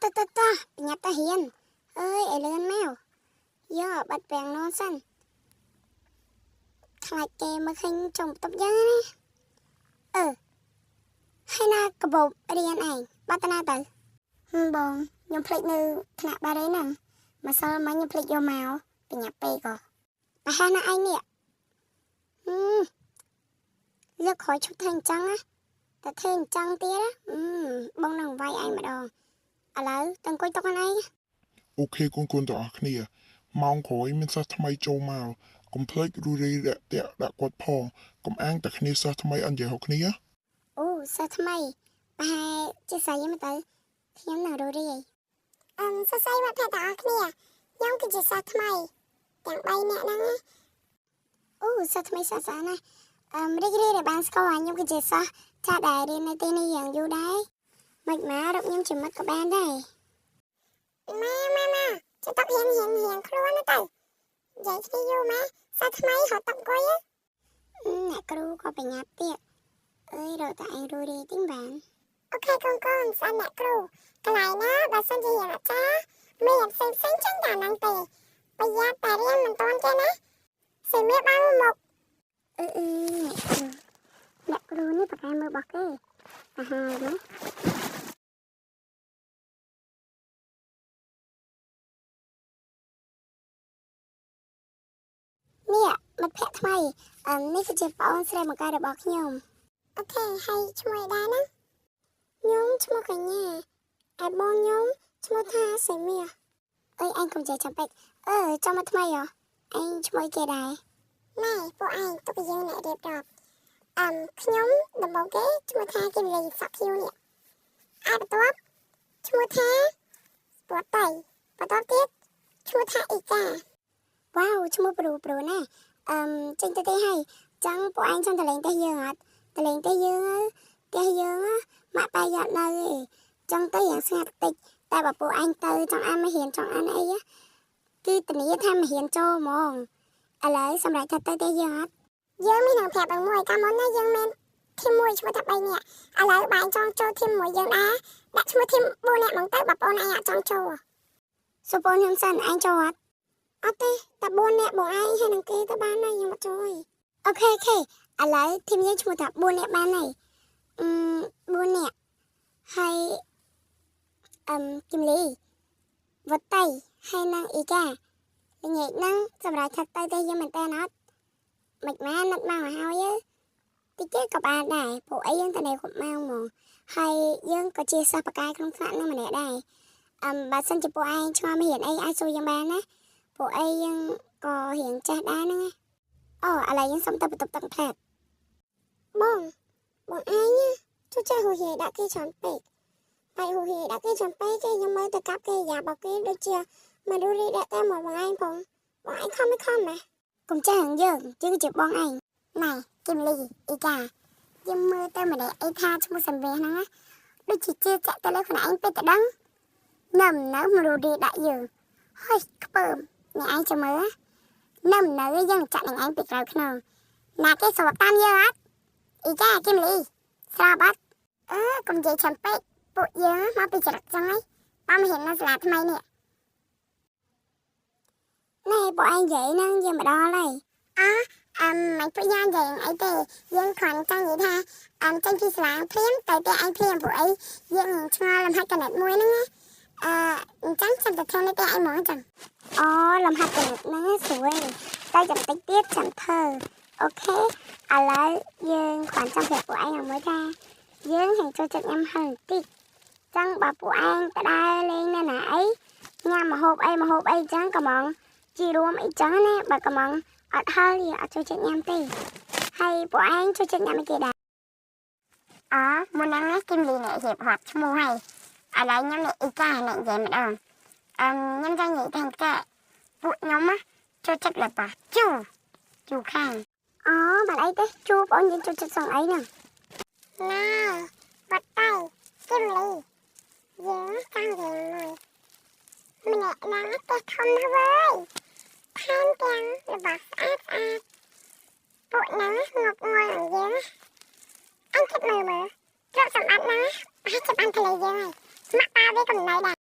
តោះតោះតោះប្រញាប់ទៅរៀនអើយឲ្យលឿនមកយកបាត់ពាំងនោះសិនខ្លាចគេមើលឃើញចុងបន្ទប់យើងណាអឺហើយណាកាបូបរៀនឯងបាត់តាណាទៅហឹមបងខ្ញុំភ្លេចនៅថ្នាក់បាត់ឯហ្នឹងម្សិលមិញខ្ញុំភ្លេចយកមកប្រញាប់ពេកក៏ប្រហែលណាឯងនេះហឹមលើកក្រោយឈប់ធ្វើអញ្ចឹងណាតែធ្វើអញ្ចឹងទៀតណាអឺបងនឹងវាយឯងម្ដងឥឡូវទៅអង្គុយតុកខ្លួនឯង OK កូនកូនទាំងអស់គ្នាម៉ោងក្រោយមានសិស្សថ្មីចូលមកកុំភ្លេចរួសរាយរាក់ទាក់ដាក់គាត់ផងកុំអាងតែគ្នាសិស្សថ្មីអត់និយាយហកគ្នា អូសិស្សថ្មីប្រហែលជាស្រីហ្នឹងទៅខ្ញុំនឹងរួសរាយអឹមសរសៃមិត្តភក្តិទាំងអស់គ្នាខ្ញុំគឺជាសិស្សថ្មីទាំង3នាក់ហ្នឹងណាអូសិស្សថ្មីសិស្សស្អាតណាស់អឹមរីករាយដែលបានស្គាល់ខ្ញុំគឺជាសិស្សចាស់ដែលរៀននៅទីនេះយ៉ាងយូរដែរមិនមករកខ្ញុំជាមិត្តក៏បានដែរម៉ាម៉ាម៉ាចុះតុករៀនរៀនរៀនខ្លួនណាទៅនិយាយគ្នាយូរម៉ាសិស្សថ្មីហត់តុកអង្គុយអ្នកគ្រូក៏បញ្ញាប់ទៀតអើយរកតែឯងរួសរាយទីងបាន OK កូនកូនស្អាតអ្នកគ្រូកន្លែងណាបើសិនជារៀនអត់ចាមានផ្សេងផ្សេងចេញតែហ្នឹងទេប្រយ័ត្នតែរៀនមិនទាន់គេណាសេមៀបានមកអឺអឺអ្នកគ្រូអ្នកគ្រូនេះប្រកែមើលរបស់គេប្រហែលណានេះមិត្តភក្តិថ្មីអឺនេះគឺជាប្អូនស្រីបង្កើតរបស់ខ្ញុំ OK ហើយឈ្មោះអីដែរណាខ្ញុំឈ្មោះកញ្ញាឯបងខ្ញុំឈ្មោះថាសេមៀអើយឯងកុំចេះចាំពេកអឺចាំមកថ្មីហ៎ឯងឈ្មោះអីគេដែរណែពួកឯងទុកយើងអ្នករៀបរាប់អឹមខ្ញុំដំបូងគេឈ្មោះថាគិមលីសក់ខៀវនេះឯបន្ទាប់ឈ្មោះថាពតៃបន្ទាប់ទៀតឈ្មោះថាអ៊ីកាវ៉ាវឈ្មោះប្រូប្រូណាស់អឹមចេញទៅទេហើយចង់ពួកឯងចង់តលេងទេយើងអត់តលេងទេយើងផ្ទះយើងម៉ាក់ប៉ែយ៉ាត់នៅឯងចង់ទៅយ៉ាងស្ងាត់តិចតែបើពួកឯងទៅចង់អានមករៀនចង់អានអីគឺធានាថាមករៀនចូលហ្មងឥឡូវសម្រាប់ថាទៅទេយើងអត់យើងមាននឹងប្រាប់បងមួយកាលមុនណាយើងមាន team មួយឈ្មោះថា3នាក់ឥឡូវបើឯងចង់ចូល team មួយយើងដែរដាក់ឈ្មោះ team 4នាក់ហ្មងទៅបើបងឯងអត់ចង់ចូលសុពូនខ្ញុំសិនឯងចូលអត់អត់ទេតែ4នាក់បងឯងហើយនឹងគេទៅបានហើយខ្ញុំអត់ចូលទេ OK OK ឥឡូវ team យើងឈ្មោះថា4នាក់បានហើយអឺ4នាក់ហើយអឹមគឹមលីវត្តៃហើយនឹងអ៊ីកាល្ងាចហ្នឹងសម្រាប់ថាទៅទេយើងមែនតើអត់មិនម៉ាណាត់មកឲ្យហើយតិចទៀតក៏បានដែរព្រោះអីយើងតែនៅគ្រប់ម៉ោងហ្មងហើយយើងក៏ជាសិស្សបកាយក្នុងថ្នាក់ហ្នឹងម្នាក់ដែរអឹមបើសិនជាពួកឯងឆ្ងល់មករៀនអីអាចសួរយើងបានណាពួកអីយើងក៏រៀនចេះដែរហ្នឹងណាអូឥឡូវយើងសុំទៅបន្ទប់ទឹកផ្លែតបងបងឯងជួយចេះហូហេដាក់គេច្រើនពេកបាយហូហេដាក់គេច្រើនពេកគេខ្ញុំមើលទៅកាប់គេយ៉ារបស់គេដូចជាមិនรู้រីដាក់តែមកបងឯងផងបងឯងខំមិនខំណាកុំចេះរឿងយើងយើងជាបងឯងណែគឹមលីអ៊ីកាយើងមើលទៅម្នាក់អីថាឈ្មោះសំវះហ្នឹងណាដូចជាជឿចាក់ទៅលើខ្លួនឯងពេកទៅដឹងនៅនៅមិនรู้រីដាក់យើងហើយខ្ពើមអ្នកឯងចាំមើលនៅនៅយើងចាក់នឹងឯងពីក្រៅខ្នងណាគេស្របតាមយើងអត់អ៊ីកាគឹមលីស្របអត់អឺកុំនិយាយចាំពេកពួកយើងមកពីចរិតចឹងហីប៉មហ៊ាននៅសាលាថ្មីនេះណែពួកឯងនិយាយហ្នឹងយើងមកដល់ហើយអអឹមមិនពួកយើងនិយាយអីទេយើងគ្រាន់ចង់និយាយថាអឹមចេញពីសាលាភ្លាមទៅផ្ទះឯងភ្លាមពួកអីយើងឆ្ងល់លំហាត់កណិតមួយហ្នឹងណាអឺអញ្ចឹងចាំទៅធ្វើនៅផ្ទះឯងហ្មងចឹងអូលំហាត់កណិតហ្នឹងស្រួលតែចាំតិចទៀតចាំធ្វើ OK ឥឡូវយើងគ្រាន់ចង់ប្រាប់ពួកឯងឲ្យមួយថាយើងហិងចូលចិត្តញ៉ាំហឹរបន្តិចចឹងបើពួកឯងទៅដើរលេងនៅណាអីញ៉ាំម្ហូបអីម្ហូបអីចឹងកំងជីរួមអីចឹងណាបើកំងអត់ហឹរវាអត់ចូលចិត្តញ៉ាំទេហើយពួកឯងចូលចិត្តញ៉ាំអីគេដែរអមុនហ្នឹងណាគឹមលីអ្នករៀបរាប់ឈ្មោះហើយឥឡូវខ្ញុំអ្នកអ៊ីកាអ្នកនិយាយម្ដងអឹមខ្ញុំចង់និយាយថាកែពួកខ្ញុំណាចូលចិត្តរបស់ជូរជូរខាងអូបាត់អីទេជូរបងយើងចូលចិត្តសងអីហ្នឹងណែបាត់តៃគឹមលីយើងចង់និយាយមួយម្នាក់ហ្នឹងផ្ទះធំណាស់វើយថែមទាំងរបស់ស្អាតស្អាតពួកហ្នឹងងប់ងល់នឹងយើងអញគិតមើលមើលទ្រព្យសម្បត្តិហ្នឹងប្រហែលជាបានទៅលើយើងហើយម៉ាក់ប៉ាវាក៏មិននៅដែរ